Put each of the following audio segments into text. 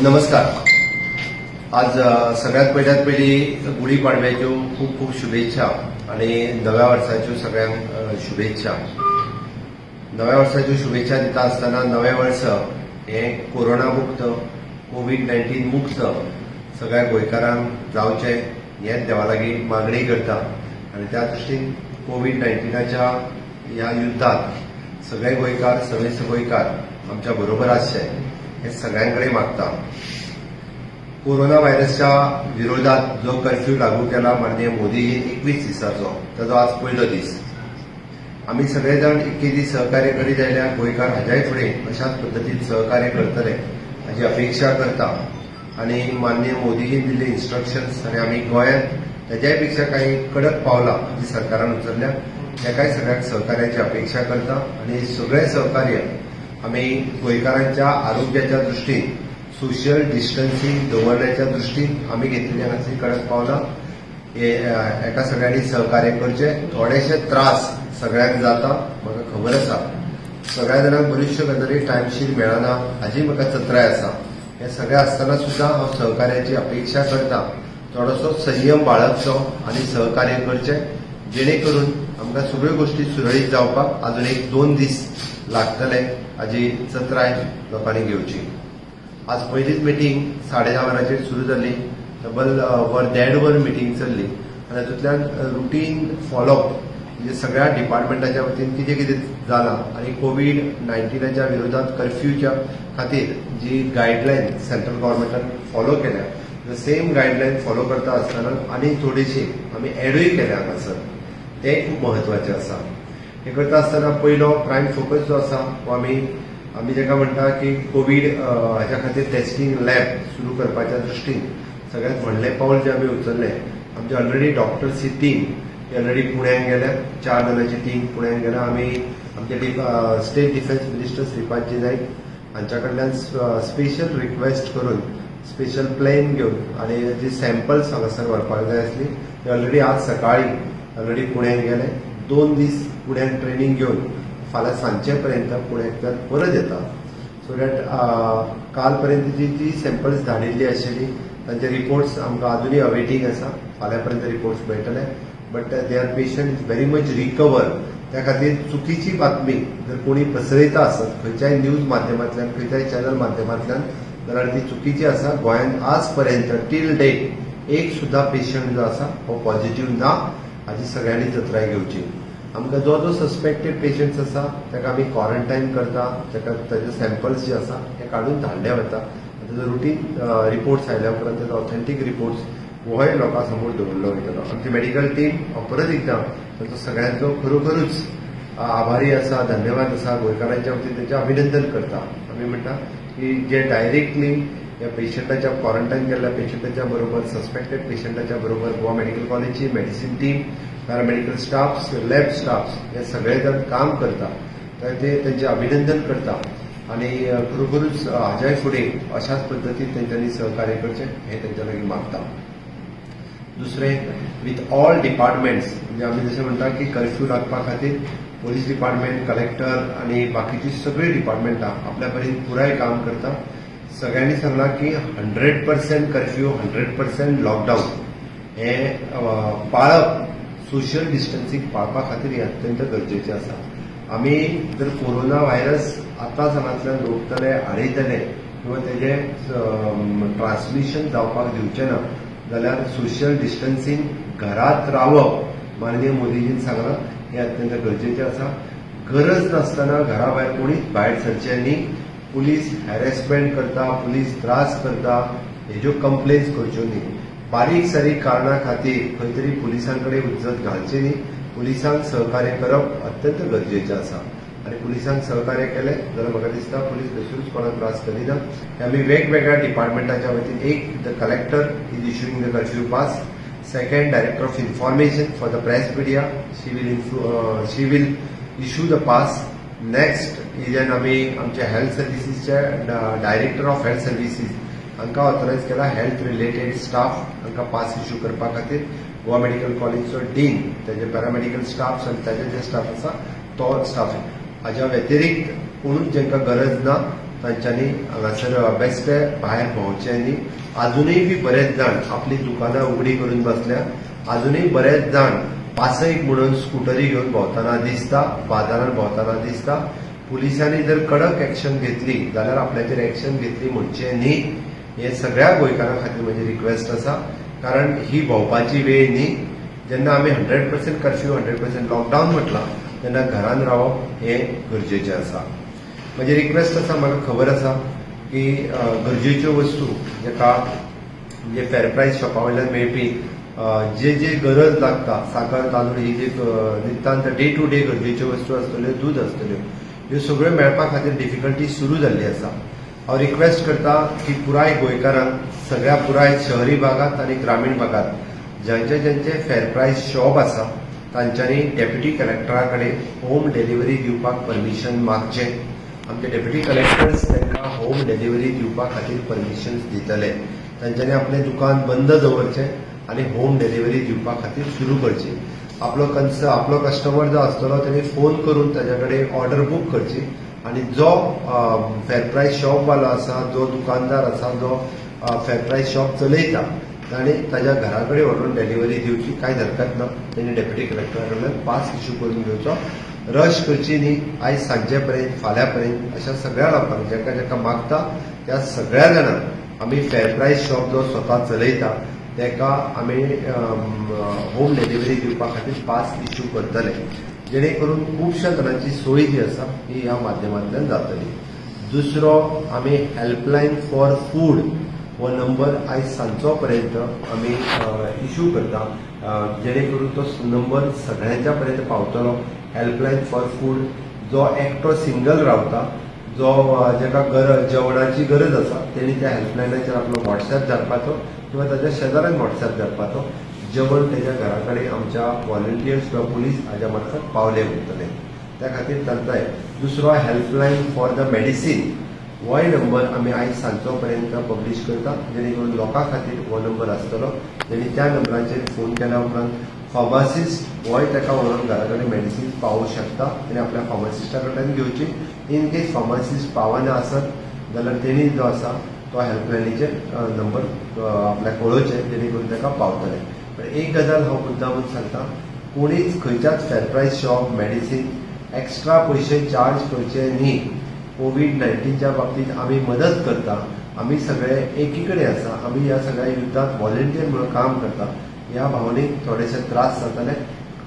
नमस्कार. आज सगळ्यात पयल्यात पयली गुढी पाडव्याच्यो खूब खूब शुभेच्छा आणि नव्या वर्साच्यो सगळ्यांक शुभेच्छा. नव्या वर्साच्यो शुभेच्छा दिता आसतना नवें वर्स हें कोरोना मुक्त, कोवीड 19 मुक्त सगळ्या गोंयकारांक जावचें हेच देवा लागीं मागणी करता आनी त्या दृश्टीन कोवीड 19च्या ह्या युद्धात सगळे गोंयकार, समेस्त गोंयकार आमच्या बरोबर आसचे हे सगळ्यां कडेन मागता. कोरोना व्हायरसच्या विरोधात जो कर्फ्यू लागू केला माननीय मोदीजीन 21 दिसाचो, ताजो आज पयलो दीस. आमी सगळे जाण एके दीस सहकार्य करीत आयल्या. गोंयकार हाज्याय फुडें अशाच पद्दतीन सहकार्य करतले हाजी अपेक्षा करता आनी माननीय मोदीजीन दिल्ले इन्स्ट्रक्शन्स आनी आमी गोंयांत ताज्याय पेक्षा काही कडक पावलां जी सरकारान उचलल्या, ताकाय सगळ्यांक सहकार्याची अपेक्षा करता. आनी सगळें सहकार्य आमी गोंयकारांच्या आरोग्याच्या दृश्टीन, सोशल डिस्टन्सिंग दवरण्याच्या दृश्टीन आमी घेतलेली हांगासर कडक पावलां हे एका सगळ्यांनी सहकार्य करचें. थोडेशे त्रास सगळ्यांक जाता, म्हाका खबर आसा. सगळ्या जाणांक बऱ्योचश्यो गजाली टायमशीर मेळना हाजी म्हाका चत्राय आसा. हें सगळें आसतना सुद्दां हांव सहकार्याची अपेक्षा करता. थोडोसो संयम बाळगचो आनी सहकार्य करचें, जेणे करून आमकां सगळ्यो गोश्टी सुरळीत जावपाक अजून एक दोन दीस लागतले हाजी चत्राय लोकांनी घेवची. आज पयलीच मिटींग 10:30 वरांचेर सुरू जाली. तब्बल वर देड वर मिटींग चल्ली आनी हातूंतल्यान रुटीन फॉलोअप, म्हणजे सगळ्या डिपार्टमेंटाच्या वतीन कितें कितें जालां आनी कोवीड 19च्या विरोधात कर्फ्यूच्या खातीर जी गायडलायन सेंट्रल गव्हर्मेंटान फॉलो केल्या, the same guideline follow करता आसतना आनी थोडीशी आमी एडूय केल्या हांगासर, तें खूब म्हत्वाचें आसा. हें करता आसतना पयलो प्रायम फोकस जो आसा हो आमी जाका म्हणटा की कोवीड हाच्या खातीर टेस्टींग लॅब सुरू करपाच्या दृश्टीन सगळ्यात व्हडलें पावल जें आमी उचललें. आमचे ऑलरेडी डॉक्टर्सची टीम ही ऑलरेडी पुण्याक गेल्या. चार जाणांची टीम पुण्याक गेल्या. आमी आमचे state defence minister Shripadji Naik हांच्या कडल्यान स्पेशल रिक्वेस्ट करून, स्पेशल प्लेन घेवन आनी जी सॅम्पल्स हांगासर व्हरपाक जाय आसली, ते ऑलरेडी आज सकाळी ऑलरेडी पुण्याक गेले. 2 दीस पुण्याक ट्रेनींग घेवन फाल्यां सांजचे पर्यंत पुण्यांतल्यान परत येता, सो that काल पर्यंत जी जी सॅम्पल्स धाडिल्ली आशिल्ली तांचे रिपोर्ट्स आमकां अजुनूय अवेटींग आसा. फाल्यां पर्यंत रिपोर्ट्स मेळटले, but their patient is very much recover. त्या खातीर चुकीची बातमी जर कोणी पसरयता आसत खंयच्याय न्यूज माध्यमांतल्यान, खंयच्याय चॅनल माध्यमांतल्यान, जाल्यार ती चुकीची आसा. गोंयांत आज पर्यंत टील डेट एक सुद्दां पेशंट जो आसा हो पॉझिटिव्ह ना हाजी सगळ्यांनी चत्राय घेवची. आमकां जो जो सस्पेक्टेड पेशंट्स आसा ताका आमी क्वॉरंटायन करता. ताका ताजे सॅम्पल्स जे आसा ते काडून धाडले वता. ताजो रुटीन रिपोर्ट्स आयल्या उपरांत ताजो ऑथेंटीक रिपोर्ट्स होय लोकां समोर दवरलो वयतलो. आमची मेडिकल टीम, हांव परत एकदां तांचो सगळ्यांचो खरोखरूच आभारी आसा, धन्यवाद आसा. गोंयकारांच्या वतीन तेंचें अभिनंदन करता. आमी म्हणटा की जे डायरेक्टली ह्या पेशंटाच्या, क्वॉरंटायन केल्ल्या पेशंटाच्या बरोबर, सस्पेक्टेड पेशंटाच्या बरोबर गोवा मेडिकल कॉलेजची medicine team, paramedical staffs, lab staffs हे सगळे जाण काम करता, तर ते तेंचें अभिनंदन करता आनी खरोखरूच हाज्याय फुडें अशाच पद्दतीन तेंच्यांनी सहकार्य करचें हें तेंच्या लागीं मागता. दुसरें, विथ ऑल डिपार्टमेंट्स, म्हणजे आमी जशें म्हणटा की कर्फ्यू लागपा खातीर पोलीस डिपार्टमेंट, कलेक्टर आनी बाकीची सगळीं डिपार्टमेंटां आपल्या परीन पुराय काम करता. सगळ्यांनी सांगलां की 100% curfew, 100% lockdown हें पाळप, सोशल डिस्टन्सिंग पाळपा खातीर हें अत्यंत गरजेचें आसा. आमी जर कोरोना व्हायरस आतांच हांगांतल्यान रोखतले, आडयतले किंवा तेजें ट्रान्समिशन जावपाक दिवचें ना जाल्यार सोशल डिस्टन्सिंग, घरात रावप, माननीय मोदीजीन सांगलां, हें अत्यंत गरजेचें आसा. गरज नासतना घरा भायर कोणीच भायर सरचें न्ही. पुलीस हॅरेसमेंट करता, पुलीस त्रास करता, हेज्यो कंप्लेन्स करच्यो न्ही. बारीक सारीक कारणा खातीर खंय तरी पुलिसां कडेन हुज्जत घालची न्ही. पुलिसांक सहकार्य करप अत्यंत गरजेचें आसा आनी पुलिसांक सहकार्य केलें जाल्यार म्हाका दिसता पुलीस बेसूरच कोणाक त्रास करिना. हे आमी वेगवेगळ्या डिपार्टमेंटाच्या वतीन, एक the collector is issuing the curfew pass, second, director of information for the press media, she will issue the pass. Next is आमी आमच्या हेल्थ सर्विसीसचे डायरेक्टर ऑफ हेल्थ सर्विसीस हांकां ऑथरायज केला हेल्थ रिलेटेड स्टाफ हांकां pass issue करपा खातीर. Goa medical कॉलेजचो dean, ताजे पॅरामेडिकल स्टाफ आनी ताजे जे स्टाफ आसा तो स्टाफ. हाज्या व्यतिरिक्त कोणूच जांकां गरज ना तांच्यांनी हांगासर बेश्टे भायर भोंवचें न्ही. आजुनूय बी बरेच जाण आपली दुकानां उगडी करून बसल्या. आजुनूय बरेच जाण पासयक म्हणून स्कुटरी घेवन भोंवतना दिसता, बाजारात भोंवतना दिसता. पुलिसांनी जर कडक एक्शन घेतली जाल्यार आपल्याचेर एक्शन घेतली म्हणचें न्ही, हें सगळ्या गोंयकारां खातीर म्हजी रिक्वेस्ट आसा. कारण ही भोंवपाची वेळ न्ही. जेन्ना आमी 100% कर्फ्यू, 100% लॉकडावन म्हटलां तेन्ना घरान रावप हें गरजेचें आसा. म्हजी रिक्वेस्ट आसा. म्हाका खबर आसा की गरजेच्यो वस्तू जाका म्हणजे फेर प्रायस शॉपा वयल्यान मेळपी जे जे गरज लागता, साकर, तांदूळ, ही जी नितांत डे टू डे गरजेच्यो वस्तू आसतल्यो, दूद आसतल्यो, ह्यो सगळ्यो मेळपा खातीर डिफिकल्टी सुरू जाल्ली आसा. हांव रिक्वेस्ट करता की पुराय गोंयकारांक, सगळ्या पुराय शहरी भागात आनी ग्रामीण भागात ज्यांचे ज्यांचे फेर प्रायस शॉप आसा तांच्यांनी डेप्युटी कलेक्टरा कडेन होम डिलिव्हरी दिवपाक परमिशन मागचें. आमचे डेप्युटी कलेक्टर्स तांकां होम डिलिव्हरी दिवपा खातीर परमिशन दितले. तांच्यांनी आपलें दुकान बंद दवरचें आनी होम डिलिव्हरी दिवपा खातीर सुरू करची. आपलो कस्टमर जो आसतलो तेणी फोन करून ताज्या कडेन ऑर्डर बूक करची आनी जो फेर प्रायस शॉपवालो आसा, जो दुकानदार आसा, जो फेर प्रायस शॉप चलयता, ताणें ताज्या घरा कडेन व्हरून डिलिव्हरी दिवची. कांयच हरकत ना. तेणी डेप्युटी कलेक्टरा कडल्यान पास इश्यू करून घेवचो. रश करची न्ही. आयज सांजे पर्यंत, फाल्यां पर्यंत अशा सगळ्या लोकांक, जाका जाका मागता त्या सगळ्या जाणांक आमी फेर प्रायस शॉप जो स्वता चलयता ताका आमी होम डिलिव्हरी दिवपा खातीर पास इश्यू करतले, जेणे करून खुबश्या जाणांची सोय जी आसा ती ह्या माध्यमांतल्यान जातली. दुसरो, आमी हेल्पलायन फॉर फूड हो नंबर आयज सांजचो पर्यंत आमी इश्यू करता, जेणे करून तो नंबर सगळ्यांच्या पर्यंत पावतलो. हेल्पलायन फॉर फूड, जो एकटो सिंगल रावता, जो जाका गरज जेवणाची गरज आसा, तेणी त्या हेल्पलायनाचेर आपलो वॉट्सॅप धाडपाचो किंवा ताच्या शेजाऱ्यान वॉट्सॅप धाडपाचो. जेवण तेज्या घरा कडेन आमच्या व्हॉलंटियर्स किंवा पुलीस हाज्या मार्फत पावले उरतले. त्या खातीर तांकां दुसरो हेल्पलायन फॉर the medicine होय नंबर आमी आयज सांजचो पर्यंत पब्लीश करता, जेणे करून लोकां खातीर हो नंबर आसतलो. तेणी त्या नंबराचेर फोन केल्या उपरांत फार्मासिस्ट होय ताका व्हरून घरा कडेन मेडिसीन पावोवंक शकता. तेणी आपल्या फार्मासिस्टा कडल्यान घेवची. इन केस फार्मासिस्ट पावना आसत जाल्यार तेणी जो आसा तो हेल्पलायनीचेर नंबर आपल्याक कळोवचें, जेणे करून ताका पावतले. पण एक गजाल हांव मुद्दामून सांगता, कोणीच खंयच्याच फेर प्रायस शॉप मेडिसीन एक्स्ट्रा पयशे चार्ज करचे न्ही. कोवीड 19च्या बाबतीत आमी मदत करता. आमी सगळे एकी कडेन आसा. आमी ह्या सगळ्या युद्धात व्हॉलंटियर म्हणून काम करता. ह्या भावनेक थोडेशे त्रास जातले.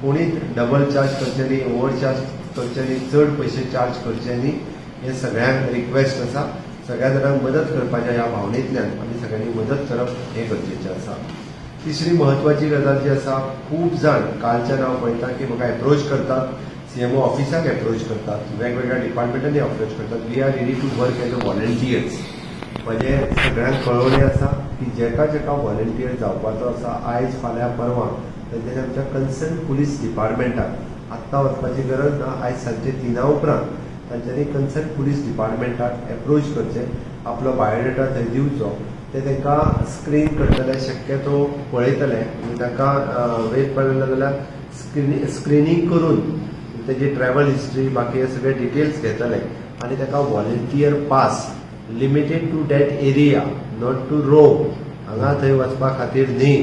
कोणीच डबल चार्ज करचे न्ही, ओवर चार्ज करचे न्ही, चड पयशे चार्ज करचे न्ही, हे सगळ्यांक रिक्वेस्ट आसा. सगळ्या जाणांक मदत करपाच्या ह्या भावनेंतल्यान आमी सगळ्यांनी मदत करप हें गरजेचें आसा. तिसरी म्हत्वाची गजाल जी आसा, खूब जाण कालच्यान हांव पळयता की म्हाका एप्रोच करतात, सीएमओ ऑफिसाक एप्रोच करतात, वेगवेगळ्या डिपार्टमेंटांनी अप्रोच करतात. We are ready to work as a volunteers. म्हजें सगळ्यांक कळोवणें आसा की जेका जेका व्हॉलंटियर जावपाचो आसा आयज, फाल्यां, परवां, तेंच्यांनी आमच्या कन्सर्न पुलीस डिपार्टमेंटाक आत्तां वचपाची गरज ना. आयज सांजचे 3 उपरांत तांच्यांनी कन्सर्न पुलीस डिपार्टमेंटाक एप्रोच करचें, आपलो बायोडेटा थंय दिवचो. ते तांकां स्क्रीन करतले, शक्यतो पळयतले आनी तांकां वेळ पडलो जाल्यार स्क्रिनींग करून तेजी ट्रॅवल हिस्ट्री, बाकी हे सगळे डिटेल्स घेतले आनी ताका volunteer pass limited to that area, not to roam, हांगा थंय वचपा खातीर न्ही.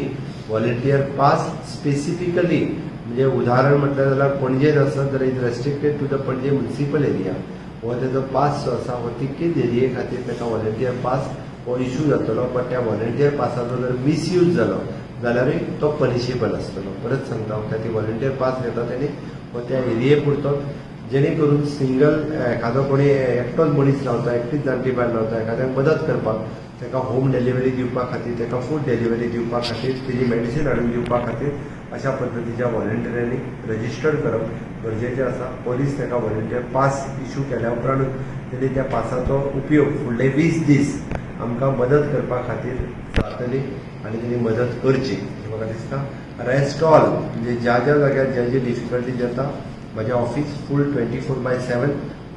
व्हॉलंटियर पास स्पेसिफिकली, म्हणजे उदाहरण म्हटलें जाल्यार पणजेन आसत जाल्यार is restricted to the Panaji municipal area. हो तेजो पास जो आसा हो तितकेच एरिये खातीर ताका व्हॉलंटियर पास हो इशू जातलो. बट त्या व्हॉलंटियर पासाचो जर मिसयूज जालो जाल्यारूय तो पनिशेबल आसतलो. परत सांगता हांव, त्या व्हॉलंटियर पास घेता तेणी हो त्या एरिये पुरतो, जेणे करून सिंगल एखादो कोणी एकटोच मनीस रावता, एकटीच जाणटी बायल रावता, एखाद्याक मदत करपाक, ताका होम डिलिव्हरी दिवपा खातीर, ताका फूड डिलिव्हरी दिवपा खातीर, तेजी मेडिसीन हाडून दिवपा खातीर, अशा पद्दतीच्या व्हॉलंटियरांनी रजिस्टर्ड करप गरजेचें आसा. पोलीस ताका व्हॉलंटियर पास इशू केल्या उपरांतूच तेणी त्या पासाचो उपयोग फुडले 20 दीस आमकां मदत करपा खातीर जातली आनी तेणी मदत करची अशें म्हाका दिसता. रेस्ट ऑल, म्हणजे ज्या ज्या जाग्यार ज्या ज्या डिफिकल्टीज येता, म्हजें ऑफिस फूल 24/7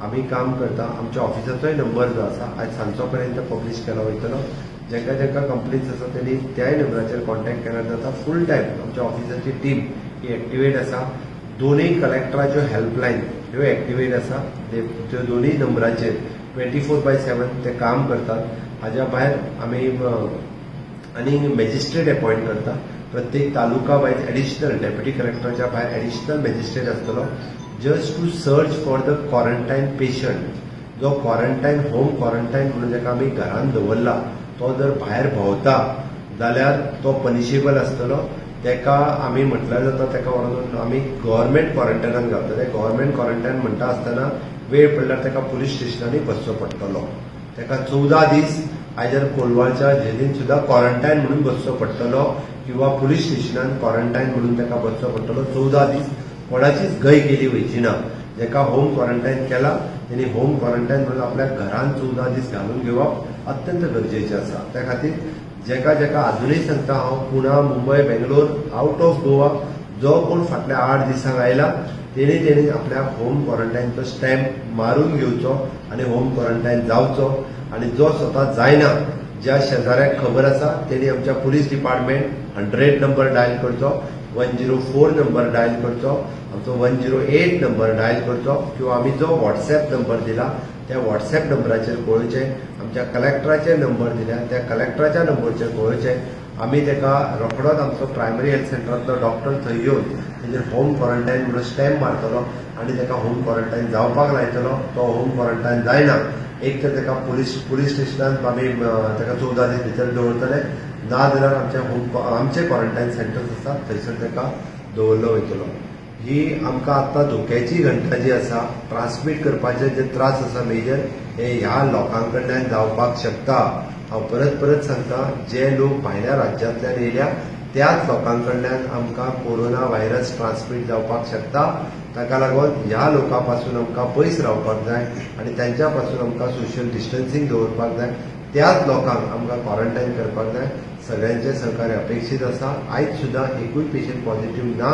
आमी काम करता. आमच्या ऑफिसाचोय नंबर जो आसा आयज सांजचो पर्यंत पब्लीश केलो वयतलो. जांकां जांकां कंप्लेन्स आसा तेणी त्याय नंबराचेर कॉन्टेक्ट केल्यार जाता. फूल टायम आमच्या ऑफिसाची टीम ही एक्टिवेट आसा. दोनूय कलेक्टराच्यो हेल्पलायन ह्यो एक्टिवेट आसा. त्यो दोनूय नंबराचेर 24/7 ते काम करतात. हाज्या भायर आमी आनी मॅजिस्ट्रेट अपॉयंट करता. प्रत्येक तालुका वायज एडिशनल डेप्युटी कलेक्टराच्या भायर एडिशनल मॅजिस्ट्रेट आसतलो, just to search for the quarantine patient. जो क्वॉरंटायन, होम क्वॉरंटायन म्हणून जाका आमी घरान दवरला, तो जर भायर भोंवता जाल्यार तो पनिशेबल आसतलो. तेका आमी म्हटल्यार जाता, तेका व्हरून आमी गव्हर्मेंट क्वॉरंटायनान घालतले. गव्हर्मेंट क्वॉरंटायन म्हणटा आसतना वेळ पडल्यार तेका पुलीस स्टेशनांनी बसचो पडटलो. तेका 14 दीस आयदर कोलवाळच्या जेलीन सुद्दां क्वॉरंटायन म्हणून बसचो पडटलो किंवा पुलीस स्टेशनान क्वॉरंटायन म्हणून तेका बसचो पडटलो 14 दीस. कोणाचीच गय केली वयची ना. जेका होम क्वॉरंटायन केला तेणी होम क्वॉरंटायन म्हणून आपल्या घरान 14 दीस घालून घेवप अत्यंत गरजेचें आसा. त्या खातीर जेका जेका अजुनूय सांगता हांव, पुणा, मुंबय, बेंगलोर, आउट ऑफ गोवा जो कोण फाटल्या 8 दिसांक आयला, तेणी तेणी आपल्या होम क्वॉरंटायनचो स्टॅम्प मारून घेवचो आनी होम क्वॉरंटायन जावचो. आनी जो स्वता जायना, ज्या शेजाऱ्याक खबर आसा, तेणी आमच्या police department 100 number dial करचो, 104 नंबर डायल करचो, आमचो 108 नंबर डायल करचो किंवा आमी जो व्हॉट्सॅप नंबर दिला त्या व्हॉट्सॅप नंबराचेर कळोवचें. आमच्या कलेक्टराचे नंबर दिल्या त्या कलेक्टराच्या नंबरचेर कळोवचें. आमी ताका रोखडोच आमचो प्रायमरी हेल्थ सेंटरांतलो डॉक्टर थंय येवन तेजेर होम क्वॉरंटायन म्हणून स्टॅम्प मारतलो आनी ताका होम क्वॉरंटायन जावपाक लायतलो. तो होम क्वॉरंटायन जायना, एक तर ताका पुलीस पुलीस स्टेशनान आमी ताका 14 दीस भितर दवरतले, ना जाल्यार आमचे होम आमचे क्वॉरंटायन सेंटर्स आसात थंयसर ताका दवरलो वयतलो. ही आमकां आतां धोक्याची घंटा जी आसा, ट्रान्समीट करपाचे जे त्रास आसा मेजर, हे ह्या लोकां कडल्यान जावपाक शकता. हांव परत परत सांगता, जे लोक भायल्या राज्यांतल्यान येयल्या त्याच लोकां कडल्यान आमकां कोरोना व्हायरस ट्रान्समीट जावपाक शकता. ताका लागून ह्या लोकां पासून आमकां पयस रावपाक जाय आनी तांच्या पासून आमकां सोशल डिस्टन्सिंग दवरपाक जाय. त्याच लोकांक आमकां क्वॉरंटायन करपाक जाय. सगळ्यांचे सहकार्य अपेक्षीत आसा. आयज सुद्दां एकूय पेशंट पॉझिटिव्ह ना.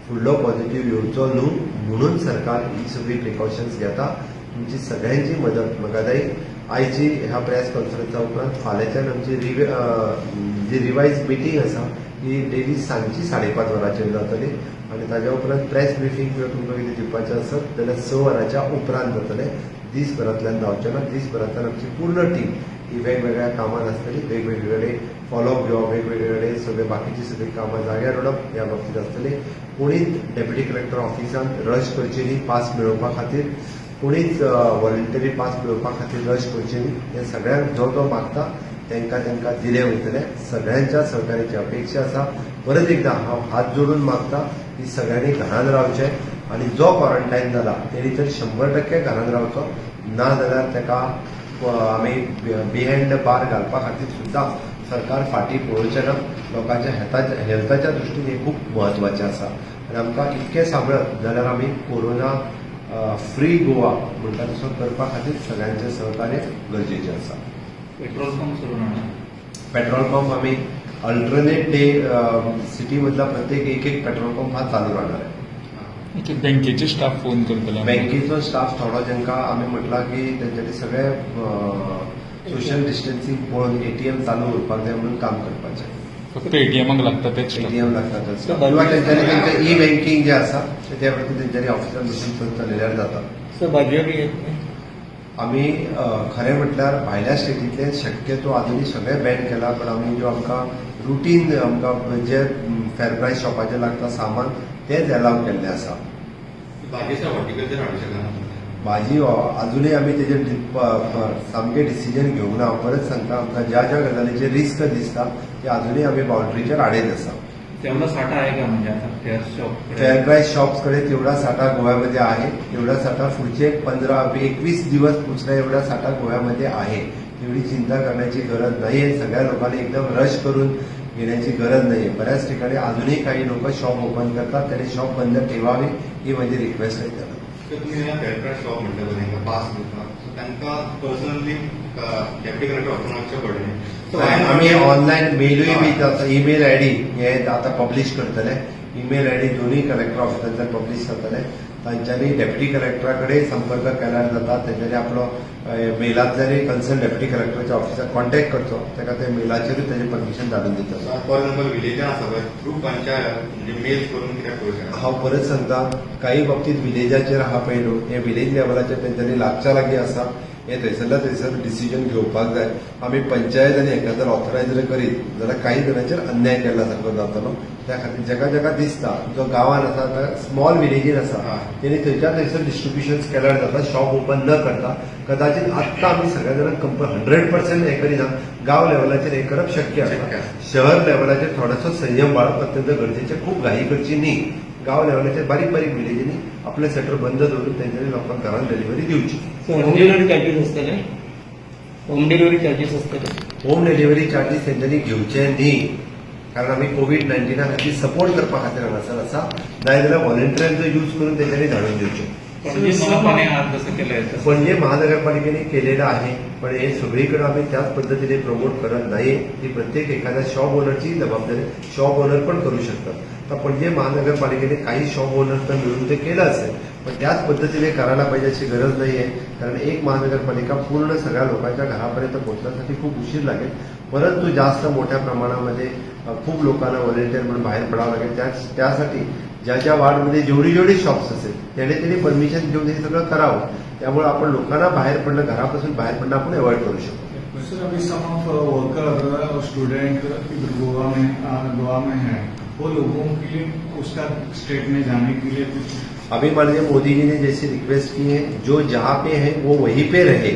फुडलो पॉझिटिव्ह येवचो न्हू म्हणून सरकार ही सगळी प्रिकॉशन्स घेता. तुमची सगळ्यांची मदत म्हाका जाय. आयची ह्या प्रेस कॉन्फरन्सा उपरांत फाल्यांच्यान आमची जी रिवायज मिटींग आसा ती डेली सांजची 5:30 वरांचेर जातली आनी ताज्या उपरांत प्रेस ब्रिफींग किंवा तुमकां कितें दिवपाचें आसत जाल्यार 6 वरांच्या उपरांत जातलें, दीसभरांतल्यान जावचें ना. दीसभरांतल्यान आमची पूर्ण टीम ही वेगवेगळ्या कामात आसतली. वेगवेगळे कडेन फॉलोअप घेवप, वेगवेगळे कडेन सगळे बाकीची सगळीं कामां जाग्यार उडप ह्या बाबतींत आसतली. कोणीच डेप्युटी कलेक्टर ऑफिसांत रश करची न्ही पास मेळोवपा खातीर. कोणीच व्हॉलंटरी पास मेळोवपा खातीर रश करची न्ही. हे सगळ्यांक जो जो मागता तांकां तांकां दिले वयतले. सगळ्यांच्या सहकार्याची अपेक्षा आसा. परत एकदा हांव हात जोडून मागता की सगळ्यांनी घरान रावचें आनी जो क्वॉरंटायन जाला तेणी तर 100% घरान रावचो, ना जाल्यार ताका आमी बिहायंड बार घालपा खातीर सुद्दां सरकार फाटीं पळोवचें ना. लोकांच्या हेल्थाच्या दृश्टीन हें खूब म्हत्वाचें आसा आनी आमकां इतकें सांबाळत जाल्यार आमी कोरोना फ्री गोवा म्हणटा तसो करपा खातीर सगळ्यांचें सहकार्य गरजेचें आसा. पेट्रोल पंप सुरू राहणार? पेट्रोल पंप आम्ही अल्टरनेट डे सिटीमधला प्रत्येक एक एक पेट्रोल पंप हा चालू राहणार आहे. ओके, बँकेचे स्टाफ फोन करतले? बँकेचो स्टाफ थोडो, तांकां आमी म्हटलां की तेंच्यांनी सगळे सोशल डिस्टन्सिंग पळोवन एटीएम चालू उरपाक जाय म्हणून काम करपाचें. फक्त एटीएमाक लागता तेच staff. ATM लागता किंवा तेंच्यांनी तेंचें ई बँकिंग जें आसा ते वरवीं तेंच्यांनी ऑफिसान बसून चलयल्यार जाता. सर, भाजयो बी येत न्ही? आमी खरें म्हटल्यार भायल्या स्टेटींतल्यान शक्यतो आजुनूय सगळें बॅन केलां, पण आमी ज्यो आमकां रुटीन आमकां जे फेर प्रायस शॉपाचेर लागता सामान तेच एलाव केल्लें आसा. भाजी हॉर्टिकल्चर हाडूं शकना? भाजी अजुनूय आमी तेजेर सामकें डिसिजन घेवंक ना. हांव परत सांगता, आमकां ज्या ज्या गजालीचेर रिस्क दिसता ते अजुनूय आमी बाउंड्रीचेर हाडयत आसा. तेवढा साठा आहे का, म्हणजे आता fair shop? Fair price shops कडे तेवढा साठा गोव्यामध्ये आहे. तेवढा साठा पुढचे 15-21 दिवस पुचण्या एवढा साठा गोव्यामध्ये आहे. तेवढी चिंता करण्याची गरज नाही आहे. सगळ्या लोकांनी एकदम रश करून घेण्याची गरज नाही आहे. बऱ्याच ठिकाणी अजूनही काही लोक शॉप ओपन करतात, त्यांनी शॉप बंद ठेवावी ही माझी रिक्वेस्ट आहे त्यांना. सो तुमी फेर प्रायस शॉप म्हणटा पळय, तांकां पास दिवपाक, सो तांकां पर्सनली डेप्युटी कलेक्टर ऑफिसान वचचें पडलें, सो आम्ही ऑनलाईन मेलूय बी आता, ईमेल I D हे आता पब्लिश करतले. ईमेल I D दोन्ही कलेक्टर ऑफिसांतल्यान पब्लिश जातले. तांच्यांनी डेप्युटी कलेक्टरा कडेन संपर्क केल्यार जाता. तेंच्यांनी आपलो मेलांतल्यानूय कन्सर्न डेप्युटी कलेक्टराच्या ऑफिसाक कॉन्टॅक्ट करचो. ताका ते मेलाचेरूय तेजें परमिशन धाडून दितलो. फॉर एक्झाम्पल विलेजान आसा पळय, थ्रू पंचायत म्हणजे मेल करून कित्याक करूं शकना? हांव परत सांगता, काही बाबतीत विलेजाचेर आहा पळय न्हू, हे विलेज लेवलाचेर तेंच्यांनी लागच्या लागीं आसा. हे थंयसरल्या थंयसर डिसिजन घेवपाक जाय. आमी पंचायत आनी हेका जर ऑथरायज जर करीत जाल्यार काही जाणांचेर अन्याय केला सारको जातलो. त्या खातीर जेका जेका दिसता, जो गांवान आसा, स्मॉल विलेजीन आसा, तेणी थंयच्या थंयसर डिस्ट्रिब्युशन केल्यार जाता, शॉप ओपन न करता. कदाचित आत्तां आमी सगळ्या जाणांक 100% हें करिना. गांव लेवलाचेर हें करप शक्य शक्य आसा. आसा. शहर लेवलाचेर थोडोसो संयम बाळप अत्यंत गरजेचें. खूब घाई करची न्ही. गांव लेवलाचेर बारीक बारीक विलेजींनी आपलें शटर बंद दवरून तेंच्यांनी लोकांक घरान डिलिव्हरी दिवची. होम डिलिव्हरी चार्जेस आसतले? होम डिलिव्हरी चार्जेस आसतले? होम डिलिव्हरी चार्जीस तेंच्यांनी घेवचे न्ही, कारण आमी कोवीड 19 खातीर सपोर्ट करपा खातीर हांगासर आसा. नाय जाल्यार व्हॉलंटियरांचो यूज करून तेंच्यांनी धाडून दिवचे. पणजी मनपाने आज जसं केलंय तसं. पणजे महानगरपालिकेने केलेलं आहे, पण हे सगळीकडे आम्ही त्याच पद्धतीने प्रमोट करत नाही. ती प्रत्येक एखाद्या शॉप ओनरची जबाबदारी, शॉप ओनर पण करू शकतात. तर पणजे महानगरपालिकेने काही शॉप ओनर्सना मिळून ते केलं असेल, पण त्याच पद्धतीने करायला पाहिजे अशी गरज नाही आहे, कारण एक महानगरपालिका पूर्ण सगळ्या लोकांच्या घरापर्यंत पोहोचण्यासाठी खूप उशीर लागेल. परंतु जास्त मोठ्या प्रमाणामध्ये खूप लोकांना व्हॉलेंटियर म्हणून बाहेर पडावं लागेल. त्यासाठी ज्या ज्या वार्डमध्ये जेवढी जेवढी शॉप्स असेल, त्याने त्यांनी परमिशन घेऊन हे सगळं करावं. त्यामुळे आपण लोकांना बाहेर पडणं, घरापासून बाहेर पडणं आपण अवॉइड करू शकतो. सर, अभी सम ऑफ वर्कर, स्टूडेंट इधर गोवा में है, वो लोगों के लिए उसका स्टेट में जाने के लिए कुछ? अभी माननीय मोदी जी ने जैसी रिक्वेस्ट की है, जो जहाँ पे है वो वहीं पे रहे,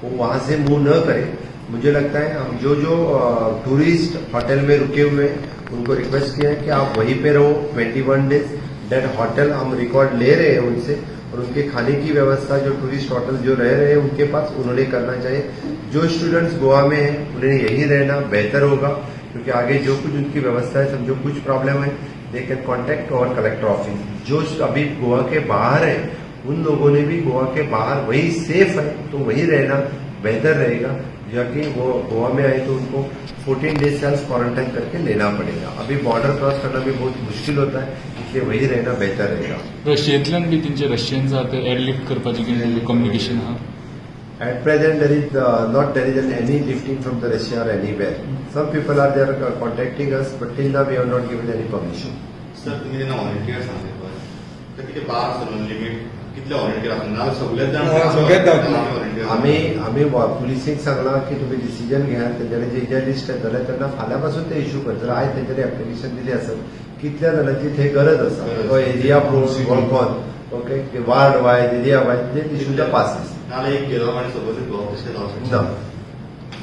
वो वहां से मूव न करे. मुझे लगता है हम जो जो टूरिस्ट होटल में रुके हुए हैं, उनको रिक्वेस्ट किया है कि आप वहीं पे रहो 21 डेज. That hotel हम रिकॉर्ड ले रहे हैं उनसे और उनके खाने की व्यवस्था जो टूरिस्ट होटल जो रह रहे हैं उनके पास, उन्होंने करना चाहिए. जो स्टूडेंट्स गोवा में हैं, उन्हें यहीं रहना बेहतर होगा, क्योंकि आगे जो कुछ उनकी व्यवस्था है, समझो कुछ प्रॉब्लम है, they can contact our collector office. जो अभी गोवा के बाहर है, उन लोगों ने भी गोवा के बाहर वही सेफ है तो वही रहना बेहतर रहेगा, जाकि वो गोवा में आए तो उनको 14 डेज सेल्फ क्वारंटाइन करके लेना पड़ेगा. अभी बॉर्डर क्रॉस करना भी बहुत मुश्किल होता है, इसलिए वही रहना बेहतर रहेगा. रशियेंतल्यान बी तेंचे रशियन्स आहा ते एअरलिफ्ट करपाचें कितें कम्युनिकेशन आहा? At present, there is not there is any lifting from the Russia or anywhere. Some people are there contacting us, but till now we have not given any permission. Sir, तुमी जेन्ना volunteer सांगले पळय, तर कितें bar सरून limit कितले volunteer आसा, नाजाल्यार सगळेच जाण? हय, सगळेच जावचे. व्हॉलंटियर. आम्ही आम्ही पुलिसीक सांगलां की तुम्ही डिसिजन घ्या. तेंच्यांनी जे जे लिस्ट येतलें त्यांना फाल्यांपासून ते इश्यू करतले. आयज तेंच्यांनी एप्लिकेशन दिली आसत, कितल्या जाणांची थंय गरज आसा, तो एरिया वळखोन, okay, ward wise, area wise ते इश्यू the passes. नाजाल्यार एक गेलो आनी सगळें घेवप तशें जावं शकता? ना.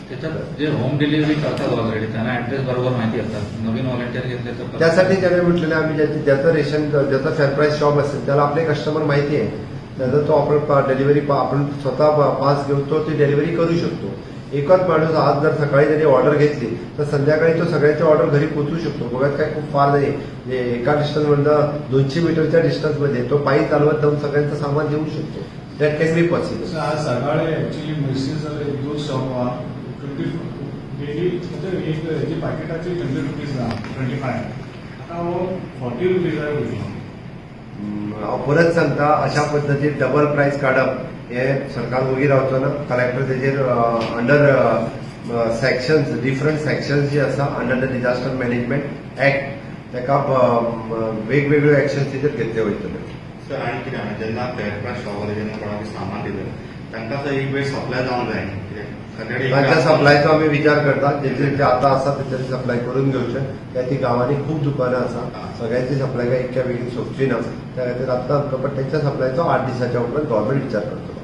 त्याच्यात जे होम डिलिव्हरी करतात ऑलरेडी, त्यांना ऍड्रेस बरोबर माहिती असतात. नवीन व्हॉलेंटियर घेतले तर त्यासाठी त्याने म्हटलेलं आहे, आम्ही ज्याचं रेशन, ज्याचा फेअर प्राइस शॉप असेल, त्याला आपले कस्टमर माहिती आहे, त्याचा तो आपण डिलिव्हरी, आपण स्वतः पास घेऊन तो ती डिलिव्हरी करू शकतो. एकच माणूस आज जर सकाळी त्यांनी ऑर्डर घेतली तर संध्याकाळी तो सगळ्यांची ऑर्डर घरी पोचवू शकतो. गोव्यात काय खूप फार नाही, म्हणजे एका डिस्टन्समधनं 200 मीटरच्या डिस्टन्समध्ये तो पायी चालवत जाऊन सगळ्यांचं सामान देऊ शकतो. That can be possible. Sir, आज सकाळी ऍक्च्युली मेसेज जाले, एक दोन शॉप 20 डेली, म्हणजे एक हेजे पॅकेटाचे 20 रुपीज आहा, 25, आतां हो 40 रुपीजार वयतलो. हांव परत सांगता, अशा पद्दतीन डबल प्रायस काडप हे सरकार वगी रावचो ना. कलेक्टर तेजेर अंडर सेक्शन्स, डिफरंट सेक्शन्स जे आसा under the Disaster Management Act, ताका वेगवेगळ्यो एक्शन्स तेजेर घेतले वयतले. सर, आनी कितें आहा, जेन्ना फेअर प्रायस शॉप जेन्ना कोणाक सामान दिता, तांकां सर एक वेळ सप्लाय जावंक जाय न्ही, कित्याक संध्याकाळी एक तांच्या वेळ सप्लायचो आमी विचार करता. जेचे जे आतां आसा तेंच्यांनी सप्लाय करून घेवचे. त्या ती गांवांनी खूब दुकानां आसा, सगळ्यांची सप्लाय काय इतक्या बेगीन सोंपची ना. त्या खातीर आतां आमकां, पण तेंच्या सप्लायचो 8 दिसाच्या उपरांत गव्हर्मेंट विचार करतलो.